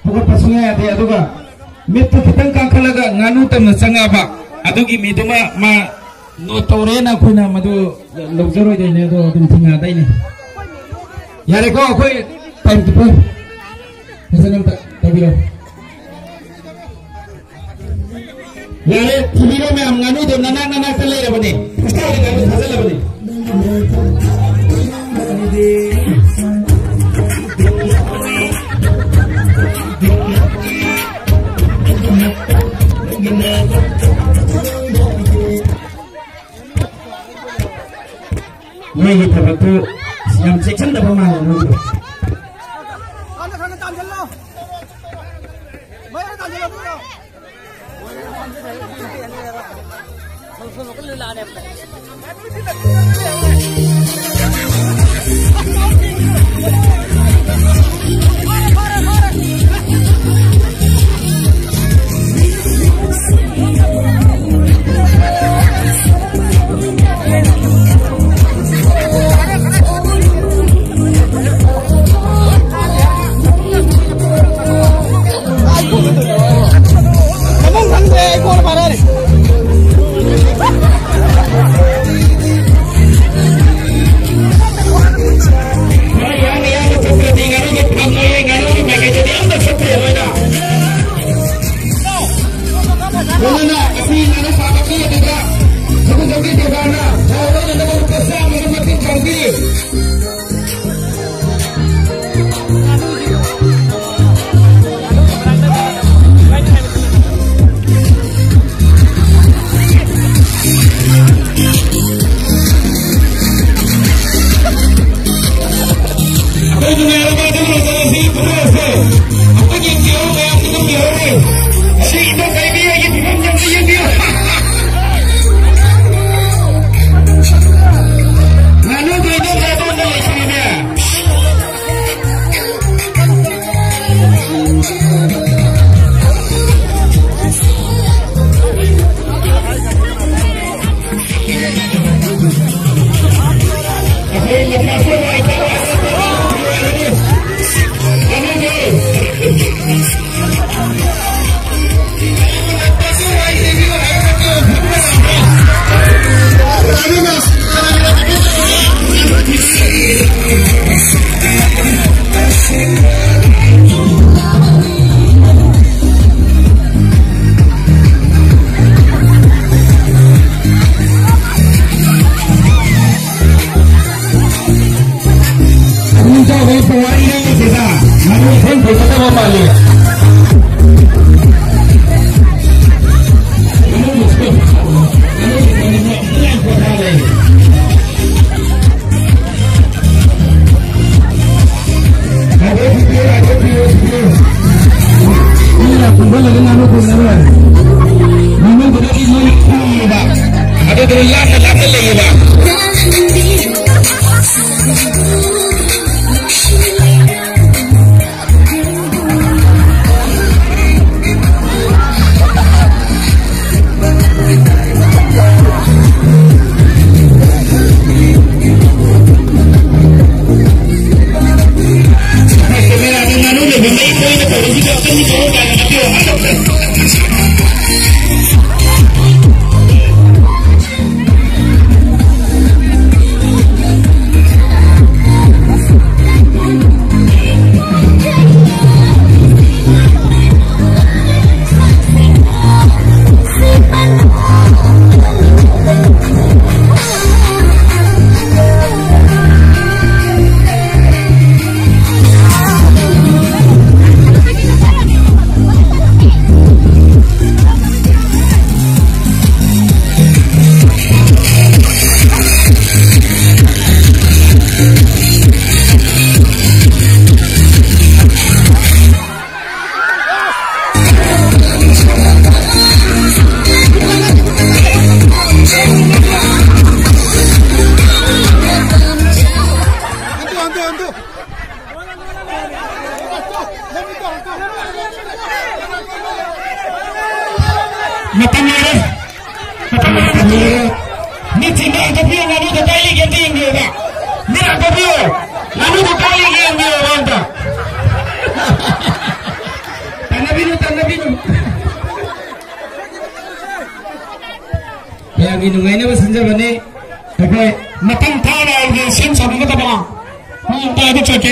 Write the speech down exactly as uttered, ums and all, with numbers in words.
ꯍꯧꯒꯠꯄ ꯁꯨꯡꯌꯥ ꯌꯥꯗꯦ꯫ ꯑꯗꯨꯒ ꯃꯤꯠꯇꯨ ꯈꯤꯇꯪ ꯀꯥꯡꯈꯠꯂꯒ ꯉꯥꯅꯨ ꯇꯝꯅ ꯆꯪꯉꯛꯑꯕ, ꯑꯗꯨꯒꯤ ꯃꯤꯗꯨꯃ ꯃꯥ ꯅꯣꯠ ꯇꯧꯔꯦꯅ ꯑꯩꯈꯣꯏꯅ ꯃꯗꯨ ꯂꯧꯖꯔꯣꯏꯗꯣꯏꯅꯦ꯫ ꯑꯗꯣ ꯑꯗꯨꯝ ꯊꯤꯡꯉꯛꯑꯗꯣꯏꯅꯦ꯫ ꯌꯥꯔꯦꯀꯣ, ꯑꯩꯈꯣꯏ ꯇꯥꯏꯝ ꯀꯤꯄꯔ ꯐꯖꯅ ꯑꯝꯇ ꯇꯧꯕꯤꯔꯣ꯫ ꯌꯥꯔꯦ, ꯊꯤꯕꯤꯔꯣ ꯃꯌꯥꯝ, ꯉꯥꯅꯨꯗꯣ ꯅꯅꯥꯛ ꯅꯅꯥꯛꯇ ꯂꯩꯔꯕꯅꯦ꯫ ꯍꯣꯁꯇꯦꯜꯒꯤ ꯉꯥꯅꯨ ꯊꯥꯖꯜꯂꯕꯅꯦ꯫ ꯅꯣꯏꯒꯤ ꯊꯕꯛꯇꯨ ꯌꯥꯝ ꯆꯦꯛꯁꯤꯟꯗꯕ ꯃꯥꯜꯂꯦ ꯅꯣꯏꯗꯣ꯫ ꯃꯌꯥꯏꯗ ꯇꯥꯟꯁꯤꯜꯂꯣ꯫ ꯑꯗꯨꯗꯨꯅ ꯂꯥꯞꯅ ꯂꯥꯞꯅ ꯂꯩꯌꯦꯕ꯫ ꯃꯇꯝ ꯂꯣꯏꯔꯦ꯫ ꯃꯇꯝ ꯂꯣꯏꯔꯦ꯫ ꯃꯤꯠꯁꯤꯡꯗ ꯍꯥꯡꯗꯣꯛꯄꯤꯌꯨ, ꯉꯥꯅꯨꯗꯣ ꯀꯥꯏ ꯂꯩꯒꯦ ꯑꯝꯇ ꯌꯦꯡꯕꯤꯌꯨꯕ꯫ ꯃꯤꯠ ꯍꯥꯡꯗꯣꯛꯄꯤꯌꯨ, ꯉꯥꯅꯨꯗꯣ ꯀꯥꯏ ꯂꯩꯒꯦ ꯌꯦꯡꯕꯤꯌꯨꯕ ꯑꯝꯇ꯫ ꯇꯥꯟꯅꯕꯤꯅꯨ, ꯇꯥꯟꯅꯕꯤꯅꯨ꯫ ꯃꯌꯥꯝꯒꯤ ꯅꯨꯡꯉꯥꯏꯅꯕ ꯁꯤꯟꯖꯕꯅꯤ꯫ ꯑꯩꯈꯣꯏ ꯃꯇꯝ ꯊꯥꯅ ꯑꯩꯒꯤ ꯁꯦꯝ ꯁꯥꯕꯤꯒꯗꯕ ꯃꯑꯣꯡꯗ ꯑꯗꯨ ꯆꯠꯀꯦ꯫